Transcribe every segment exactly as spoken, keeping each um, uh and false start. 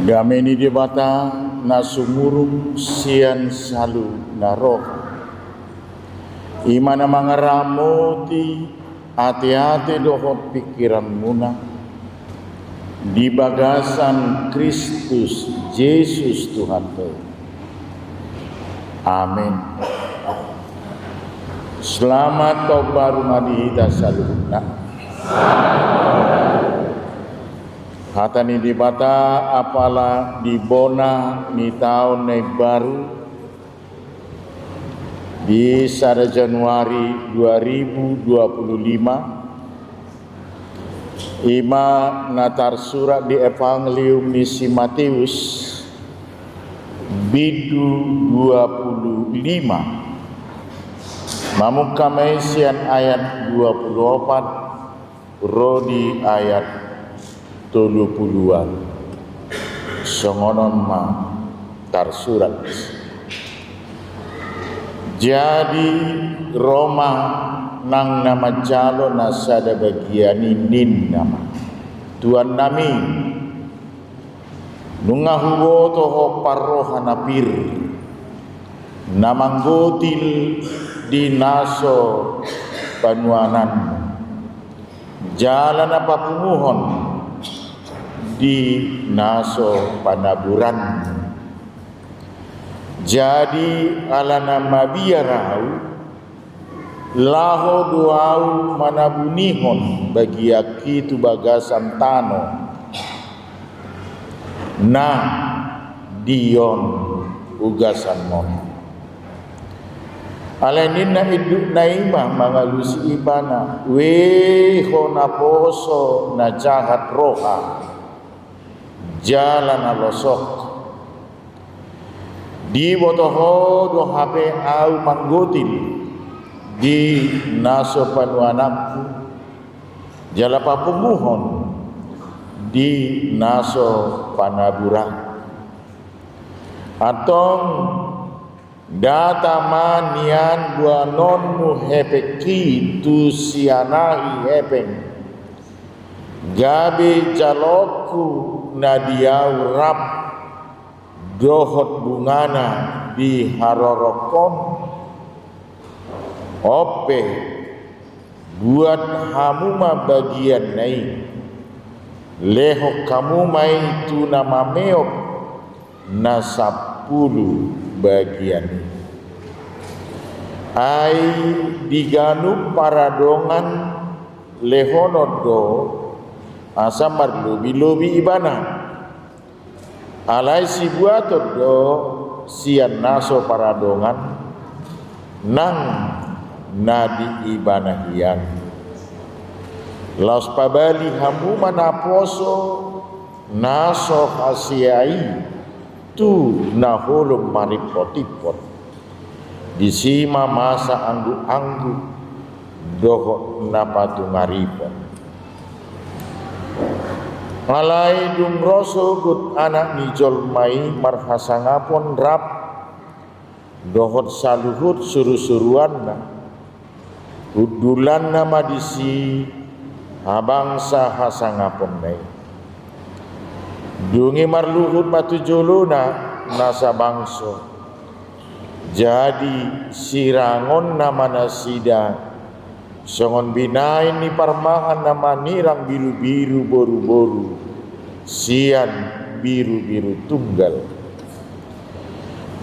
Dame ni Debata na sumurung sian saluhutna roha, i ma na mangaramoti ateate dohot pingkiranmuna di bagasan Kristus Jesus Tuhanta i. Amen. Selamat tahun baru ma di hita saluhutna. Hata ni Debata apala di bona ni taon na imbaru, di sada Januari dua ribu dua puluh lima, i ma na tarsurat di Evangelium ni si Mateus, bindu dua puluh lima. Mamungka ma i sian ayat dua puluh opat ro di ayat tolu puluhan. Songon on ma tarsurat. Jadi ro ma nang na manjalo na sada bagian i, ninna ma: Tuannami, nunga huboto ho parroha na pir, na manggotil di na so panuananmu, jala na papunguhon di na so panaburanmu. Jadi ala na mabiar ahu, laho do ahu manabunihon bagianki tu bagasan tano na di on ugasan on. Alai ninna indukna i ma mangalusi ibana: Weho naposo na jahat roha jala na losok. Diboto ho do hape ahu manggotil di na so panuananku, jala papunguhon di na so panaburanku. Antong, data ma nian boanonmu hepengki tu sian ahi hepeng, gabe jaloonku na di ahu rap dohot bungana di harorokkon. On pe, buat hamu ma bagianna i, lehon hamu ma i tu na mameop na sampulu bagian i. Ai di ganup paradongan lehonon do, asa marlobilobi ibana. Alai sibuaton do sian na so paradongan nang na di ibana hian. Laos pabali hamu ma naposo na so hasea i tu na holom marimpotimpot. Disi ma masa anggukanggu dohot na patungaripon. Alai dung ro sogot Anak ni jolma i marhasangapon rap dohot saluhut surusuruanna, hundulanna ma disi habangsa hasangaponna i. Dung i marluhut ma tu jolona nasa bangso. Jadi sirangonna ma nasida songon binahen ni parmahan na manirang birubiru boruboru sian birubiru tunggal.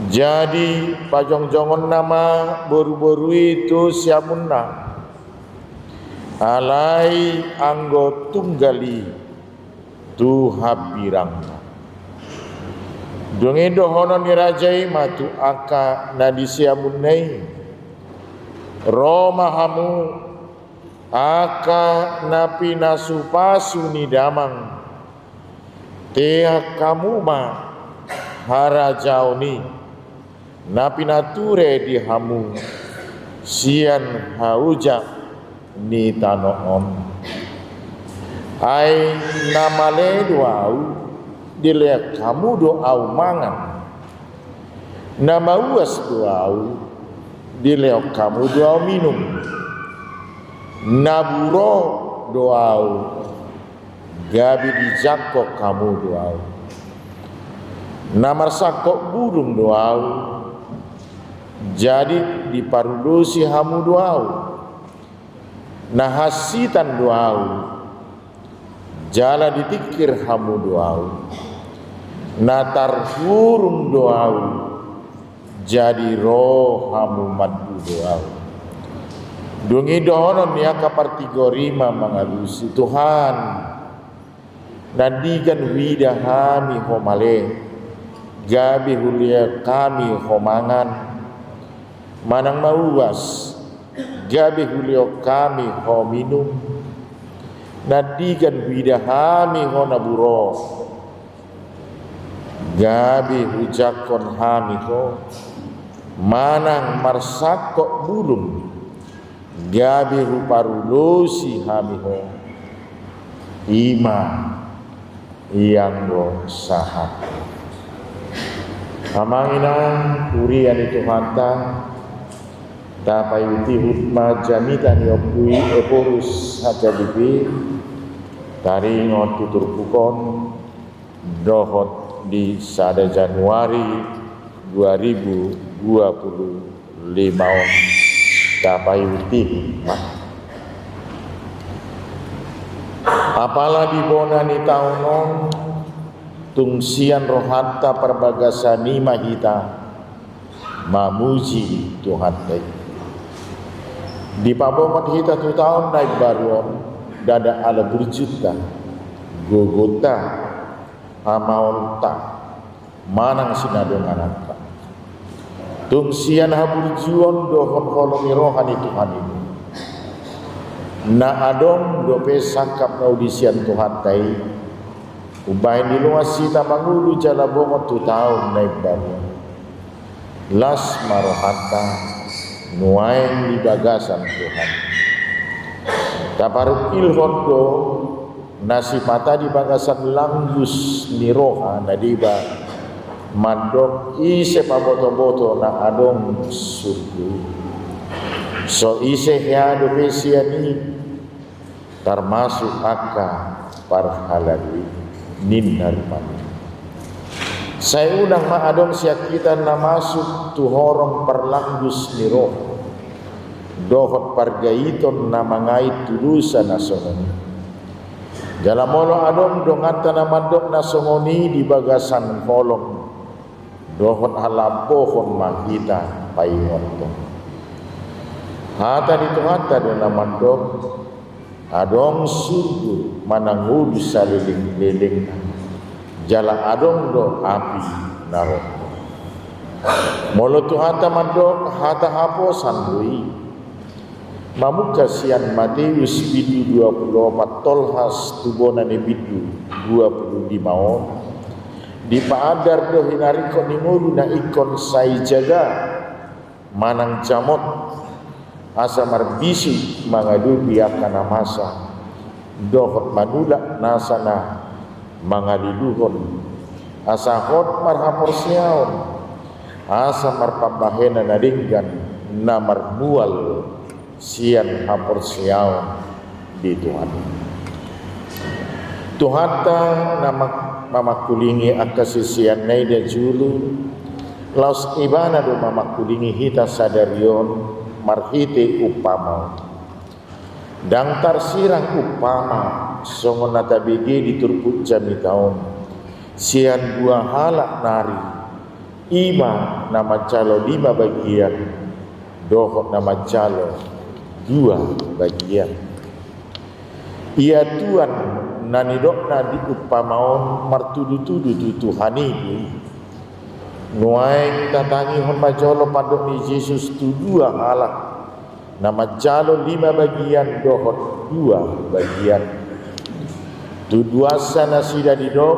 Jadi pajongjongonna ma boruboru i tu siamunna, alai anggo tunggal i tu hambirangna. Dung i dohonon ni raja i ma tu angka na di siamunna i: Ro ma hamu, angka na pinasupasu ni damang, tean hamu ma harajaon i na pinature di hamu sian haujak ni tano on. Ai na male do ahu, dilehon hamu do ahu mangan. Na mauas do ahu, dilehon hamu do ahu minum. Na buro do ahu, gabe dijangkon hamu do ahu. Na marsangkot bulung do ahu, jadi diparulosi hamu do ahu. Na hansitan do ahu, jala ditingkir hamu do ahu. Na tarhurung do ahu, jadi ro hamu manduhut ahu. Dung i dohonon ni angka partigor i ma mangalusi: Tuhan, nandigan huida hami ho male, gabe hulehon hami ho mangan, manang ma uas, gabe hulehon hami ho minum. Nandigan huida hami ho na buro, gabe hujangkon hami ho, manang marsangkot bulung, gabe huparulosi hami ho. I ma ianggo sahat. Amang inang, huria ni Tuhanta, tapaihutihut ma jamita ni ompu i Ephorus H K B P, taringot tu turpuk on, dohot di sada Januari dua ribu dua puluh lima on, tapaihutihut ma. Apala di bona ni taon on, tung sian rohanta parbagasan i ma hita mamuji Tuhanta i. Dipabongot hita tu taon na imbaru on, ndada ala burjunta, gogonta, amaonta, manang sinadongananta. Tung sian haburjuon dohot holong ni roha ni Tuhan i do. Na adong dope sangkap na uli sian Tuhanta i, umbahen diloas hita mangolu jala bongot tu taon na imbaru on. Las ma rohanta nuaeng di bagasan Tuhan. Taparungkilhon do na sipata di bagasan langgus ni roha na deba mandok ise pabotoboto na adong surgo i. So ise hea dope sian i, tarmasuk angka parhalado i, ninna rupani. Sai unang ma adong sian hita na masuk tu horong parlanggus ni roha dohot pargaiton na mangait tu dosa na songon i. Jala molo adong donganta na mandok na songon i di bagasan holong dohot halambohon ma hita paingothon. Hata ni Tuhanta do na mandok, adong surgo manang ngolu salelenglelengna, jala adong do api naraka. Molo Tuhanta mandok, hata haposan do i. Mamungka sian Mateus bindu dua pulu opat tolhas tu bona ni bindu dua pulu lima on, dipaandar do hinaringkot ni ngolu na ingkon sai jaga manang jamot, asa marbisuk mangadopi angka na masa, dohot manulak nasa na mangaliluhon, asa hot marhaporseaon, asa marpambahenan na denggan na marmual sian haporseaon di Tuhan. Tuhanta na ma-, mamangkulingi angka siseanna i na jolo, laos Ibana do mamangkulingi hita sadari on marhite umpama on. Ndang tarsirang umpama songon na tabege di turpuk jamita on sian dua halak nari, i ma na manjalo lima bagian dohot na manjalo dua bagian. Ia tuan na nidokna di umpama on martudutudu tu Tuhan i do i. Nuaeng tatangihon ma jolo pandok ni Jesus tu dua halak na manjalo lima bagian dohot dua bagian. Tuduansa nasida didok,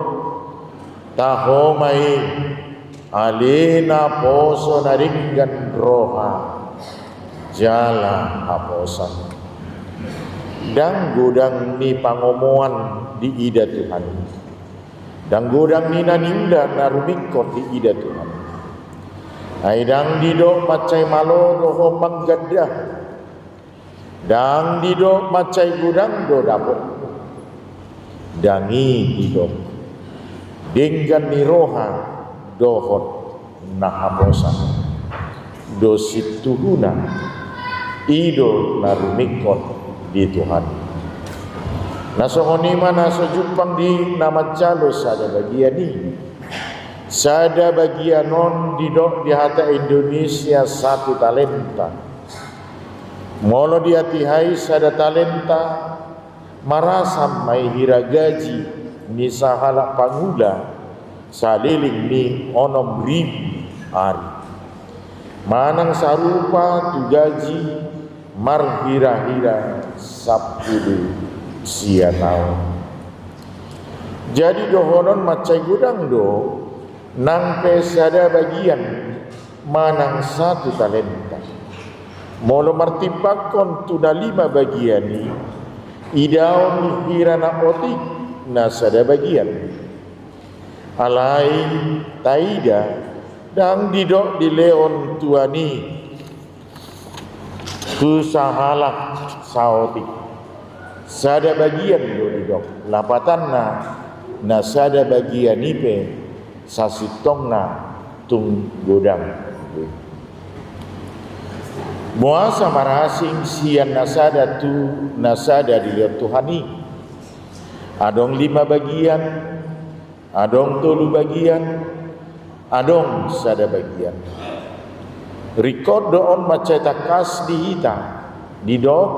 taho ma i, ale naposo na denggan roha jala haposan. Ndang godang ni pangomoan diida Tuhan i. Ndang godang ni na niula na rumingkot diida Tuhan i. Ai ndang didok mansai malo do ho mangganda. Ndang didok mansai godang do dapot. Ndang i didok. Denggan ni roha dohot na haposan. Dos sintuhuna, i do na rumingkot di Tuhan. Na songon i ma na so jumpang di na manjalo sada bagian i. Sada bagian on didok di hata Indonesia satu talenta. Molo diatihai sada talenta, marasam ma i hira gaji ni sahalak pangula saleleng ni onom ribu ari. Manang sarupa tu gaji marhira-hira sampulu sian ahu. Jadi dohonon mansai godang do nang pe sada bagian manang satu talenta. Molo martimbangkon tu na lima bagian i, idaon hira na otik na sada bagian. Alai taida, ndang didok dilehon tuan i tu sahalak saotik. Sada bagian do didok. Lapatanna, na sada bagian i pe sasintongna tung godang. Boasa marasing sian na sada tu na sada dilehon Tuhan i? Adong lima bagian, adong tolu bagian, adong sada bagian. Ringkot do on mansai tangkas di hita, didok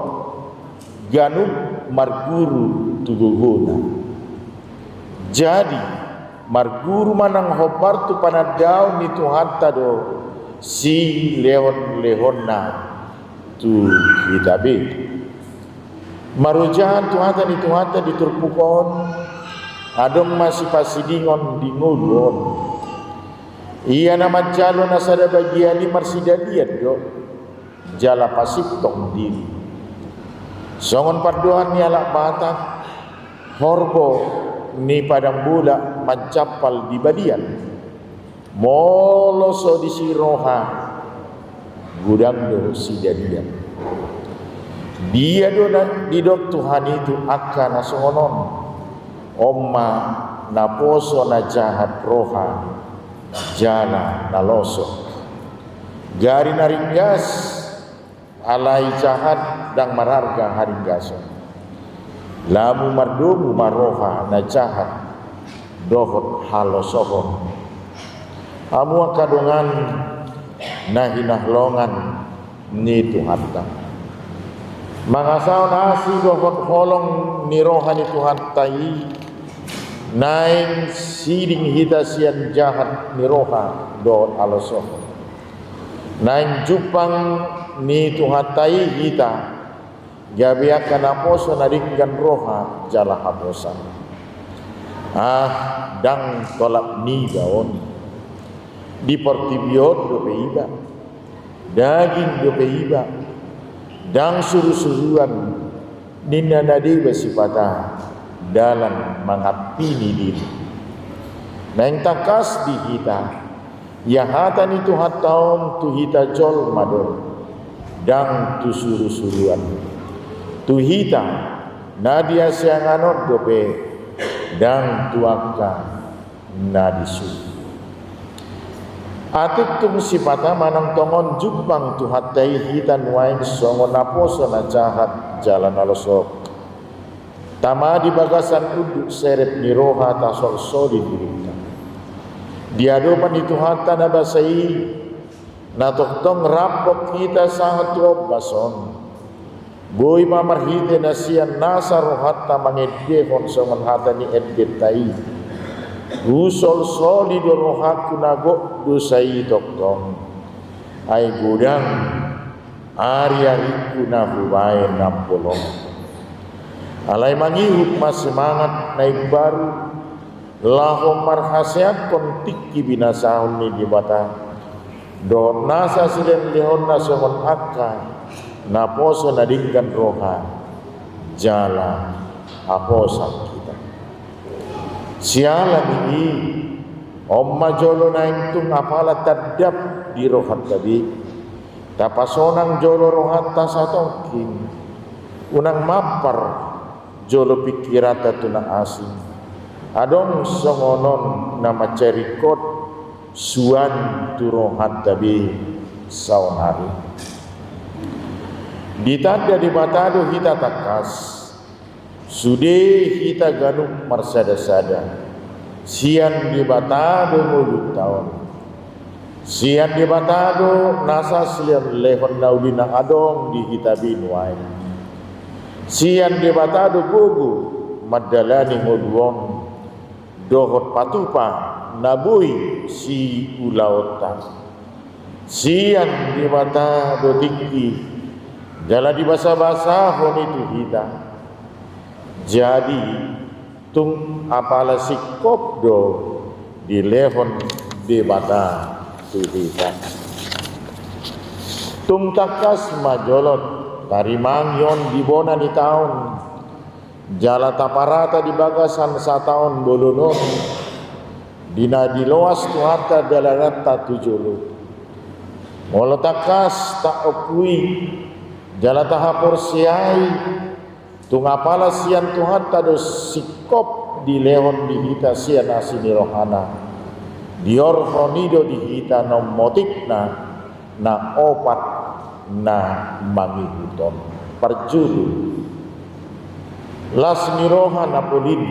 ganup marguru tu gogona. Jadi, marguru manang hombar tu panandaon ni Tuhanta do silehon-lehonna tu hita be. Marojahan tu hata ni Tuhanta di turpuk on, adong ma sipasidingon di ngolu on. Ia na manjalo na sada bagian i marsidalian do, jala pasintong diri. Songon pandohan ni halak Batak, horbo ni padang bolak mancampal di balian. Molo so disi roha, godang do sidalian. Dia do na didok Tuhan i tu angka na songon on? On ma naposo na jahat roha jala na losok. Gari na ringgas, alai jahat, ndang mararga haringgason. Lamu mardomu ma roha na jahat dohot halosohon. Hamu angka dongan na hinaholongan ni Tuhanta, mangasahon asi dohot holong ni roha ni Tuhanta i, naeng siding hita sian jahat ni roha dohot halosohon. Naeng jumpang ni Tuhanta i hita, gabe angka naposo na denggan roha jala haposan. Ah, ndang tolap niba on. Di portibi on dope iba, daging dope iba, ndang surusuruan, ninna na deba sipata dalan mangampini diri. Naeng tangkas di hita, ia hata ni Tuhanta on tu hita jolma do, ndang tu surusuruan. Tu hita na di haseangan on dope, ndang tu angka na disuru. Atik tung sipata manang tongon jumpang Tuhanta i hita nuaeng songon naposo na jahat jala na losok. Tama di bagasan unduk serep ni roha tasolsoli dirinta. Di adopan ni Tuhanta na basa i, na tongtong rap hita sahat tu ombas on. Boi ma marhite na sian nasa rohanta mangendehon songon hata ni endenta i. Husolsoli do rohangku na gok dosa i tongtong. Ai godang ariarikku na hubaen na bolong. Alai mangihut ma semangat na imbaru, laho marhaseangkon tingki binasaon ni Debata, dohot nasa silehonlehonna songon angka naposo na denggan roha jala haposan hita. Siala ni i, on ma jolo naeng tung apala tandap di rohanta be. Tapasonang jolo rohanta satongkin. Unang mampar jolo pingkiranta tu na asing. Adong songon on na mansai ringkot suan tu rohanta be saonari. Ditanda Debata do hita tangkas, sude hita ganup marsada-sada. Sian Debata do ngolunta on. Sian Debata do nasa silehon na uli na adong di hita be nuaeng. Sian Debata do gogo mandalani ngolu on dohot patupa na boi siulaonta. Sian Debata do tingki jala dibasa-basahon i tu hita. Jadi, tung apala singkop do dilehon Debata tu hita. Tung tangkas ma jolo tarimangi on di bona ni taon, jala taparata di bagasan sataon bolon on, di na diloas Tuhanta dalananta tu jolo. Molo tangkas taompui jala tahaporseai, tung apala sian Tuhanta do singkop dilehon di hita sian asi ni rohana, diorhon i do di hita na ummotikna na opat na mangihut on. Parjolo, las ni roha na polin.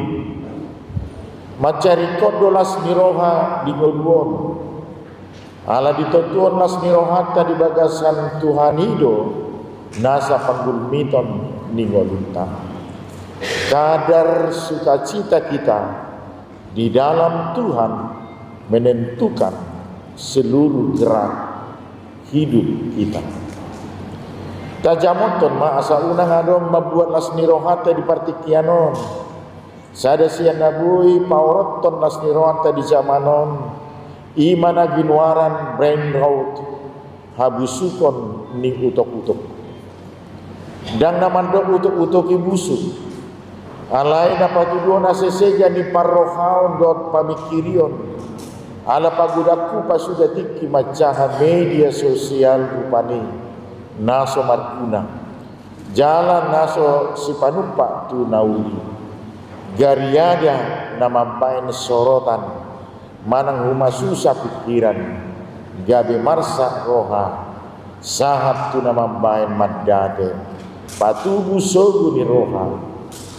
Mansai ringkot do las ni roha di ngolu on. Ala ditontuhon las ni rohanta di bagasan Tuhan i do nasa panggulmiton ni ngolunta. Kadar sukacita kita di dalam Tuhan menentukan seluruh gerak hidup kita. Tajamothon ma asa unang adong mambuat las ni rohanta di partingkian on. Sada sian na boi paorothon las ni rohanta di jaman on, i ma na ginoaran brain rot, habusukon ni utok-utok. Ndang na mandok utok-utok i busuk. Alai na patuduhon hasesega ni parrohaon dohot pamingkirion. Ala pagodangku pasuda tingki manjaha media sosial rupani na so marguna. Jala na so sipanumpak tu na uli. Gariada na mambaen sorotan manang humasusa pingkiran, gabe marsak roha, sahat tu na mambaen mandate, patubu sogo ni roha,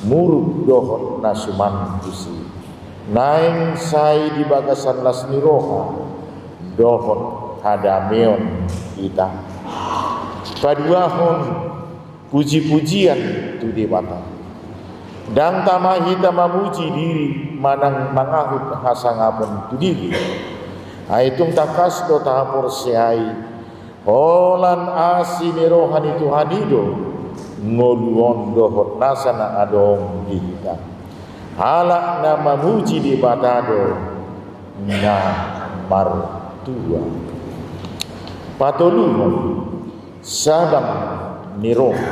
muruk dohot na suman tusi. Naeng sai di bagasan las ni roha dohot hadameon hita. Paduahon, puji-pujian tu Debata. Ndang tama hita mamuji diri manang mangahut hasangapon tu diri. Ai tung tangkas do tahaporseai, holan asi ni roha ni Tuhan i do ngolu on dohot nasa na adong di hita. Halak na mamuji Debata do na martua. Patoluhon, sabang ni roha.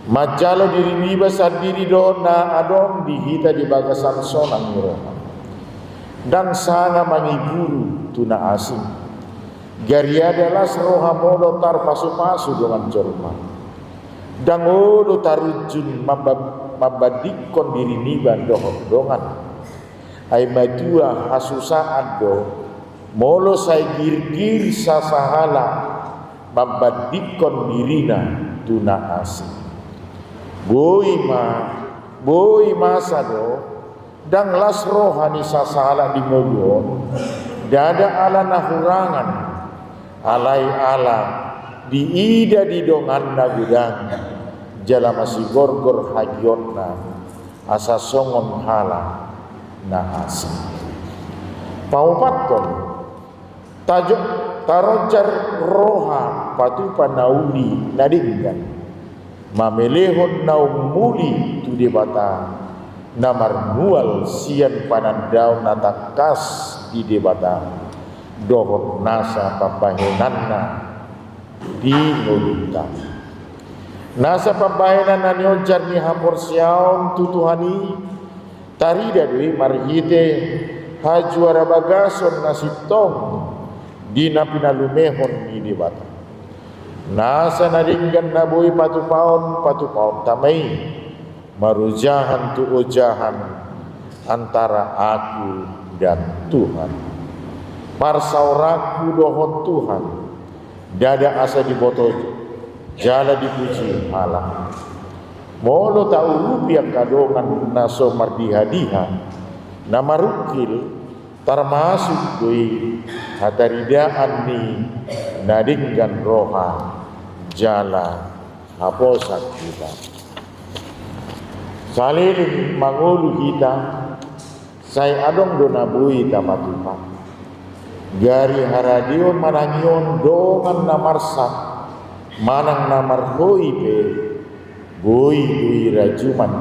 Manjalo diri niba sandiri do na adong di hita di bagasan sonang ni roha. Ndang sanga mangiburu tu na asing. Gariada las roha molo tarpasu-pasu dongan jolma. Ndang olo tarunjun mamba-, mambandingkon diri niba dohot dongan. Ai matua hasusaan do molo sai girgir sasahalak mambandingkon dirina tu na asing. Boi ma, boi masa do, ndang las roha ni sasahalak di ngolu on, ndada ala na hurangan, alai ala diida di donganna godang, jala masigorgor hagiotna, asa songon halak na asing. Paopathon, tajo-, taronjar roha patupa na uli na denggan, mamelehon na ummuli tu Debata, na marmual sian panandaon na tangkas di Debata, dohot nasa pambahenanna di ngolunta. Nasa pambahenan na nionjar ni haporseaon tu Tuhan i, tarida do i marhite hajuara bagason na sintong di na pinalumehon ni Debata. Nasa na denggan na boi patupaon, patupaonta ma i. Marojahan tu ojahan antara aku dan Tuhan. Parsaoranku dohot Tuhan, ndada asa diboto jala dipuji halak. Molo taurupi angka dongan na so mardiha-diha, na marungkil, tarmasuk do i hataridaan ni na denggan roha jala haposan hita. Saleleng mangolu hita, sai adong do na boi tapatupa. Gari haradeon manang i on dongan na marsak manang na marhoi pe, boi do i rajuman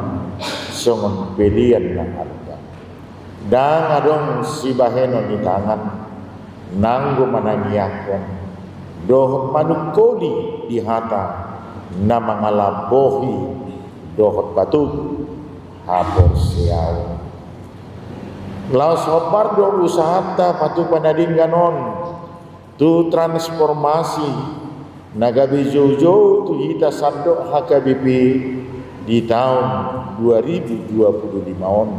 songon pelean na arga. Ndang adong sibahenon ni tangan, nanggo manangiangkon dohot manungkoli di hata na mangalambohi dohot patupa haporseaon. Laos hombar do usahanta patupa na denggan on tu transformasi na gabe joujou tu hita sandok H K B P di taon dua ribu dua puluh lima on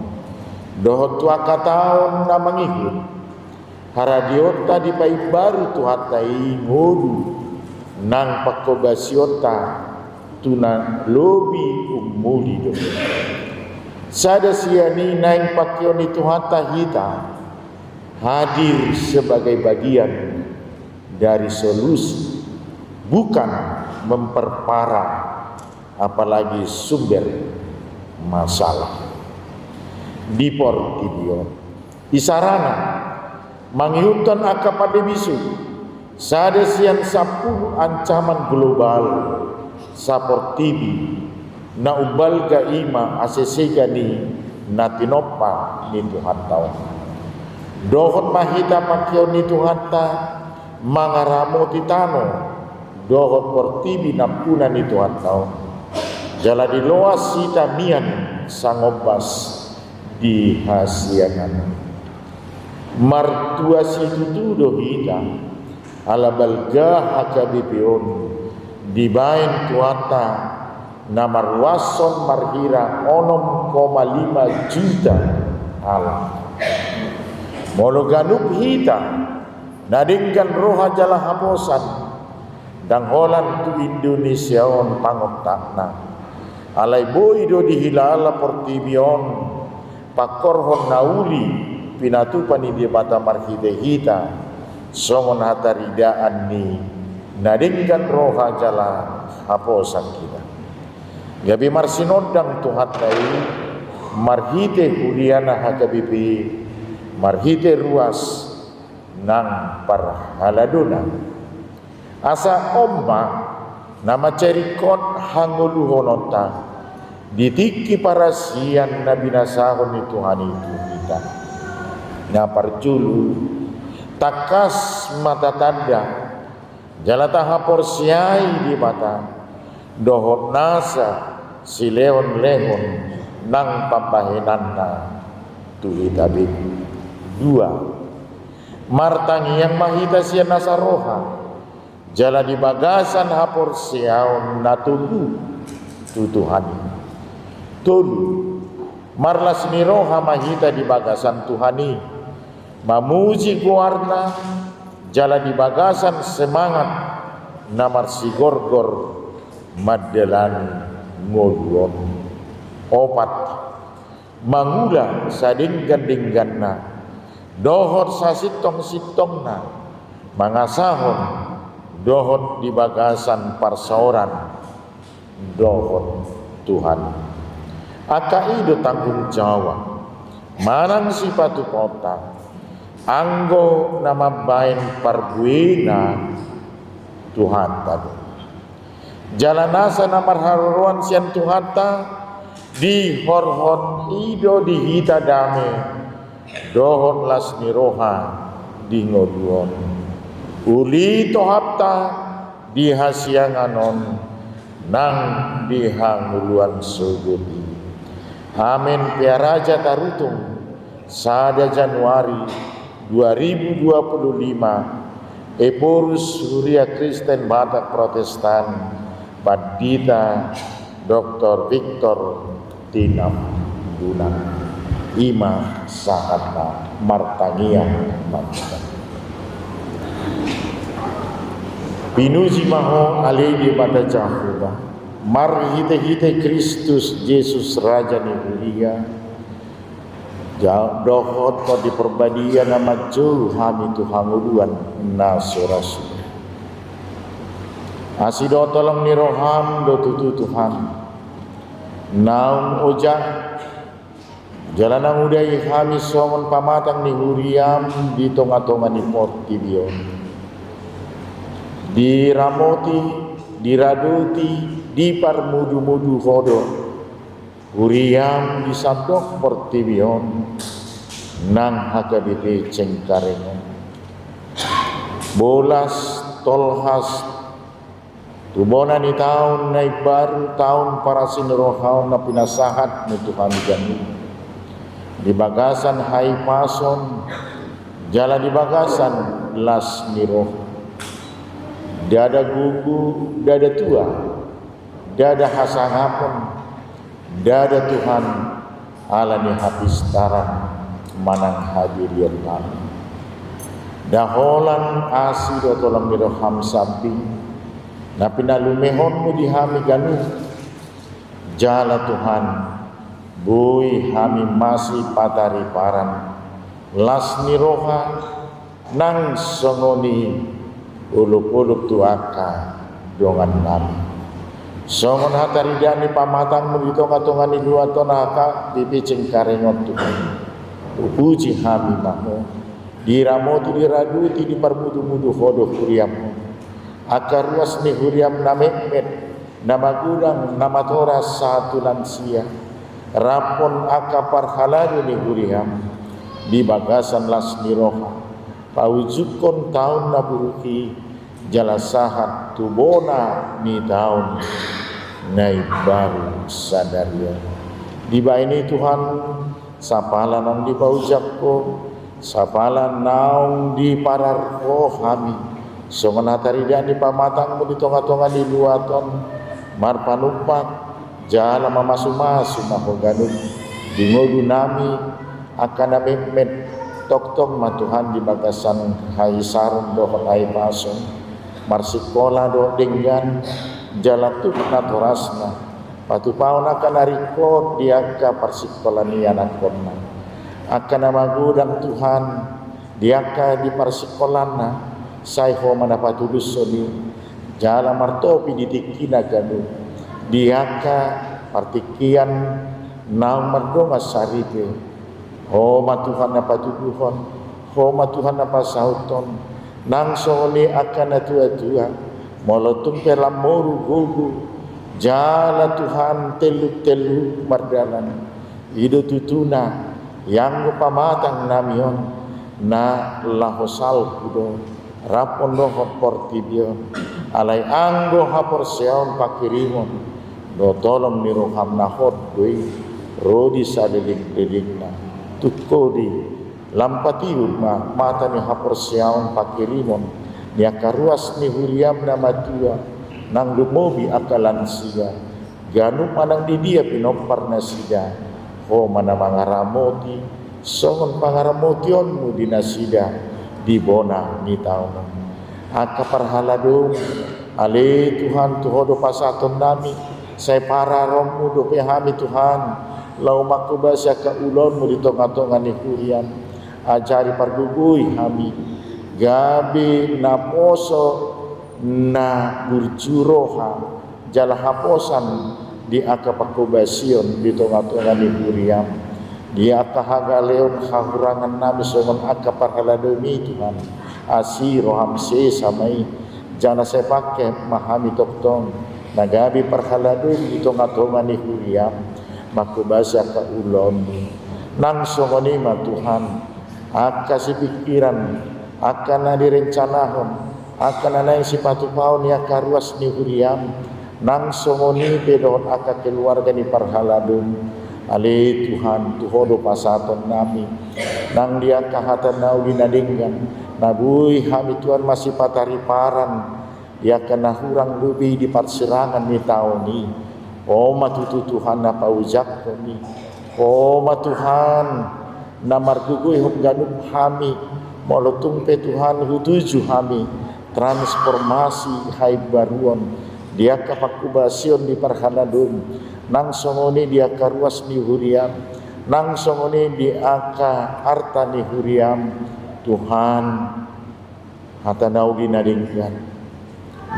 dohot tu angka taon na mangihut. Haradeonta dipaimbaru Tuhanta i ngolu nang panghobasionta tu na lobi ummuli do. Sada sian i naeng pangkeon ni Tuhanta hita hadir sebagai bagian dari solusi, bukan memperparah apalagi sumber masalah di portibi on. Isarana, mangihuthon angka pandemi su, sada sian sampulu ancaman global saportibi na umbalga i ma hasesegan ni na tinompa ni Tuhanta on. Dohot ma hita pangkeon ni Tuhanta mangaramoti tano dohot portibi nampuna ni Tuhanta on. Jala diloas hita mian sangombas di hasiangan. Martua situtu do hita, ala balga H K B P on dibaen Tuhanta na maruashon marhira onom koma lima juta halak. Molo ganup hita na denggan roha jala haposan, ndang holan tu Indonesia on pangontakna. Alai boi do dihilala portibi on pangkorhon na uli pinatupa ni Debata marhite hita, songon hataridaan ni na denggan roha jala haposan hita. Gabe marsinondang Tuhanta i marhite huriana H K B P, marhite ruas nang parhaladona. Asa on ma na mansai ringkot hangoluhononta di tingki parasian na binasahon ni Tuhan i tu hita. Na parjolo, tangkas ma tatanda jala tahaporseai Debata dohot nasa silehonlehon nang pambahenanna tu hita be. Dua, martangiang ma hita sian nasa roha jala di bagasan haporseaon na togu tu Tuhan i. Tolu, marlas ni roha ma hita di bagasan Tuhan i, mamuji goarna jala di bagasan semangat na marsigorgor mandalani ngolu on. Opat, mangula sadenggan-dengganna dohot sasintong-sintongna mangasahon dohot di bagasan parsaoran dohot Tuhan. Angka i do tanggung jawab manang sipatupaonta anggo na mambaen parbuena Tuhanta do. Jala nasa na marharoroan sian Tuhanta, dihorhon i do di hita dame dohot las ni roha di ngolu on. Uli tohapta di hasiangan on nang di hangoluan sogot i. Amen. Pearaja tarutung, sada Januari dua ribu dua puluh lima, Ephorus Huria Kristen Batak Protestan, Pandita Doktor Victor Tinambunan. I ma sahatna. Martangiang ma hita. Pinuji ma Ho ale Debata Jahowa, marhitehite Kristus Jesus Raja ni huria, ja-, dohot Tondi Parbadia na manjou hami tu hangoluan na so ra suda. Asi dohot holong ni roham do tutu Tuhan, naung oja jala naung udahi hami songon pamatang ni huriam di tongatonga ni portibi on. Diramoti, diradoti, diparmudumudu Ho do huriam di sandok portibi on nang H K B P Cengkareng on. Bolas, tolhas, tu bona ni taon na imbaru, taon parasi ni roha on na pinasahat ni Tuhan i ganup di bagasan hahipason jala di bagasan las ni roha. Ndada gogo, ndada tua, ndada hasangapon, ndada Tuhan, ala ni hapistaran manang hadirionnami. Nda holan asi dohot holong ni roham sambing na pinalumehonmu di hami ganup, jala Tuhan, boi hami masipatariparan, las ni roha, nang songon i olopolop tu angka dongannami. Songon hataridaan ni pamatangmu di tongatonga ni luat on H K B P Cengkareng on Tuhan, hupuji hami ma Ho. Diramoti, diradoti, diparmudumudu Ho do huriam on. Angka ruas ni huriam na metmet, na magodang, na matoras sahat tu lansia, rap dohot angka parhalado ni huriam di bagasan las ni roha, paujunghon taon na buruk i jala sahat tu bona ni taon na imbaru sadari on. Dibahen i Tuhan, sapala naung dipaujak Ho, sapala naung diparar Ho hami songon hataridaan ni pamatangmu di tongatonga ni luat on, marpanumpak jala mamasumasu ma Ho ganup di ngolunami, angka na metmet, tongtong ma Tuhan di bagasan hahisaron dohot hahipason, marsikola dohot denggan, jala tuk natorasna, patupahon angka na ringkot di angka parsikolaan ni anakkonna. Angka na magodang Tuhan di angka di parsikolaanna, sai Ho ma na patulushon i, jala martopi di tingkina ganup, di angka partingkian naung mardongan saripe. Ho ma Tuhan na patuduhon, Ho ma Tuhan na pasauthon, nang songon i angka na tuatua, molo tung pe lam moru gogo, jala Tuhan telluk-telluk mardalan. I do tutuna, ianggo pamatangnami on, na laho salpu do, rap dohot portibi on, alai anggo haporseaon pangkirimon, dohot holong ni roham na hot do i, ro di salelenglelengna, tung Ho do i, lam patiur ma mata ni haporseaon pangkirimon, di angka ruas ni huriam na matua, nang lumobi angka lansia, ganup manang di dia pinompar nasida, Ho ma na mangaramoti, songon pangaramotionmu di nasida, di bona ni taon on. Angka parhaladomu, ale Tuhan, tu Ho do pasahatonnami, sai pararonmu dope hami Tuhan, laho manghobasi angka ulaonmu di tongatonga ni huriam, ajari pargogoi hami, gabe naposo na burju roha, jala haposan di angka panghobasion di tongatonga ni huriam, di angka hagaleon hahurangannami songon angka parhaladomi Tuhan, asi roham sesa ma i, jala sai pangke ma hami tongtong, na gabe parhaladomi di tongatonga ni huriam, manghobasi angka ulaonmu, nang songon i ma Tuhan, angka sipingkiran, angka na direncanahon, angka na naeng sipatupahon di angka ruas ni huriam, nang songon i pe dohot angka keluarga ni parhaladom. Ale Tuhan, tu Ho do pasahatonnami, nang di angka hata na uli na denggan, na boi hami Tuhan masipatariparan, di angka na hurang dope di parsirangan ni taon i. Ho ma tutu Tuhan na paujakhon i. Ho ma Tuhan na margogoihon ganup hami, molo tung pe Tuhan hutuju hami transformasi haimbaruon, di angka pangkobasion di parhaladom, nang songon i di angka ruas ni huriam, nang songon i di angka arta ni huriam, Tuhan, hata na uli na denggan,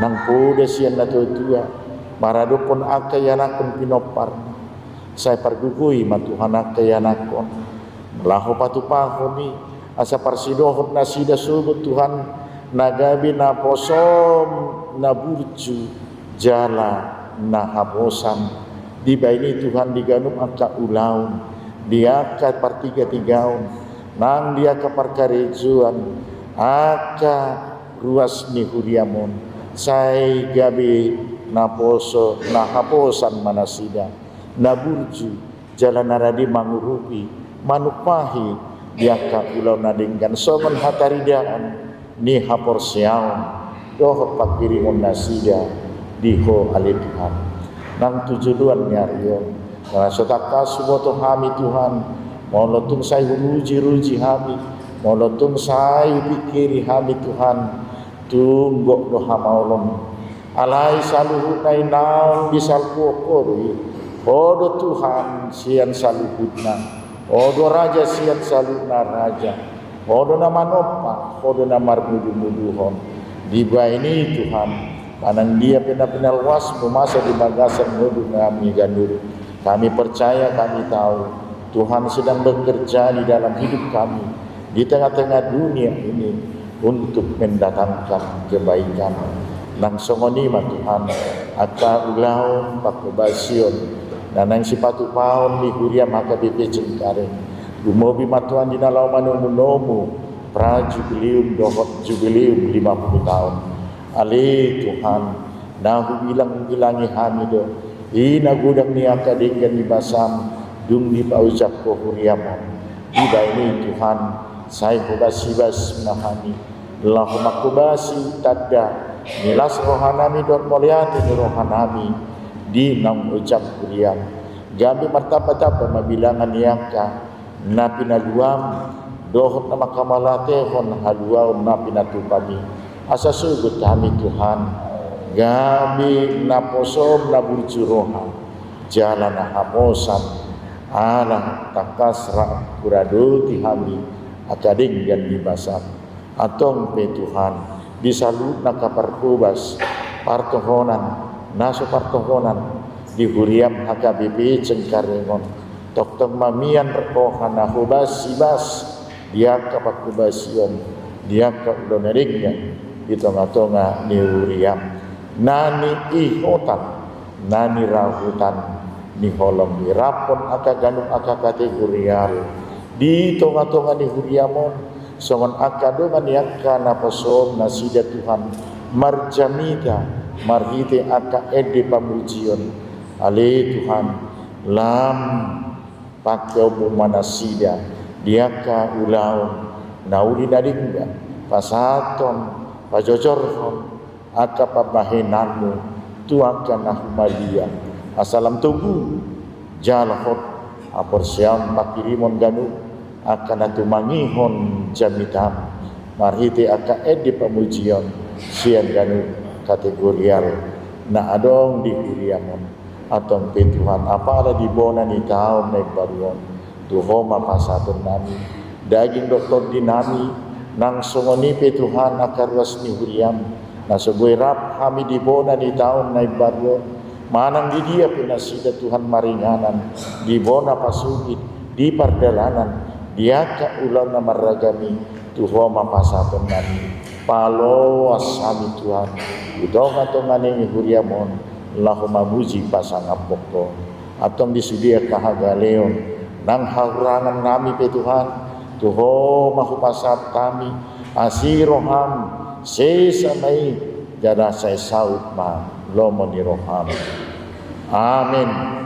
nang poda sian na tua-tua, maradophon angka ianakhon pinomparna, sai pargogoi ma Tuhan angka ianakhon, laho patupahon i, asa parsidohot nasida sogot Tuhan, na gabe naposom na burju, jala na haposan. Dibahen i Tuhan di ganup angka ulaon, di angka partiga-tigaon, nang di angka parkarejoan, angka ruas ni huriam on, sai gabe naposo, na haposan ma nasida, na burju, jala na rade mangurupi, manumpahi, di angka ulaon na denggan songon hataridaan ni haporseaon, dohot panghirimon nasida di Ho ale Tuhan. Nang tu joloan ni ari on, na so tangkas huboto hami Tuhan, molo tung sai huruji-ruji hami, molo tung sai hupingkiri hami Tuhan, tung gok do hamaolon. Alai saluhutna i naung disalpuhon Ho do i. Ho do Tuhan sian saluhutna. Ho do raja sian saluhutna raja. Ho do na manompa, Ho do na marmudu-muduhon. Dibahen i Tuhan, manang dia pe na pinaluasmu masa di bagasan ngolu nami ganup, kami percaya, kami tahu Tuhan sedang bekerja di dalam hidup kami, di tengah-tengah dunia ini untuk mendatangkan kebaikan. Nang songon i ma Tuhan, angka ulaon pangkobasion na naeng sipatupaon ni huriam H K B P Cengkareng, gumobi ma Tuhan di na laho manomu-nomu pra jubileum dohot jubileum lima puluh taon. Ale Tuhan, na hubilang-bilangi hami do i na godang ni angka denggan ni basam dung dipaojak Ho huriam on. Dibahen i Tuhan, sai hobas-hobas ma hami laho manghobasi tanda ni las rohanami dohot mauliate ni rohanami di naung ojak huriam. Gabe martamba-tamba ma bilangan ni angka na pinaluam dohot na mangkamauliatehon haluaon na pinatupam i, asa sogot hami Tuhan gabe naposom na burju roha jala na haposan, ala tangkas rap huradoti hami angka denggan ni basam. Antong pe Tuhan, di saluhutna angka parhobas partohonan, na so partohonan di huriam H K B P Cengkareng on, tongtong ma mian roha na hobas-hobas di angka panghobasion, di angka ulaon na denggan di tonga-tonga ni huriam, na niihuthon, na nirahuthon ni holong i, raphon angka ganup angka kategorial di tonga-tonga ni huriam on, songon angka dongan ni angka naposom nasida Tuhan, marjamita marhite angka ende pamujion. Ale Tuhan, lam pangkeonmu ma nasida di angka ulaon na uli na denggan, pasahathon, pajojorhon angka pambahenanmu tu angka na humaliang, asa lam togu jala hot haporseaon panghirimon ganup angka na tumangihon jamitam marhite angka ende pamujion sian ganup kategorial na adong di huriam on. Antong pe Tuhan, apala di bona ni taon na imbaru on, tu Ho ma pasahatonnami daging dohot tondinami, nang songon i pe Tuhan angka ruas ni huriam, na so boi rap hami di bona ni taon na imbaru on, manang di dia pe nasida Tuhan maringanan, di bona pasogit, di pardalanan, di angka ulaon na marragam i, tu Ho ma pasahatonnami. Paloas hami Tuhan di tonga-tonga ni huriam on, laho mamuji pasangaphon Ho. Antong di sude angka hagaleon nang hahurangannami pe Tuhan, tu Ho ma hupasahat hami, asi roham, sesa ma i, jala sai saut ma lomo ni roham. Amen.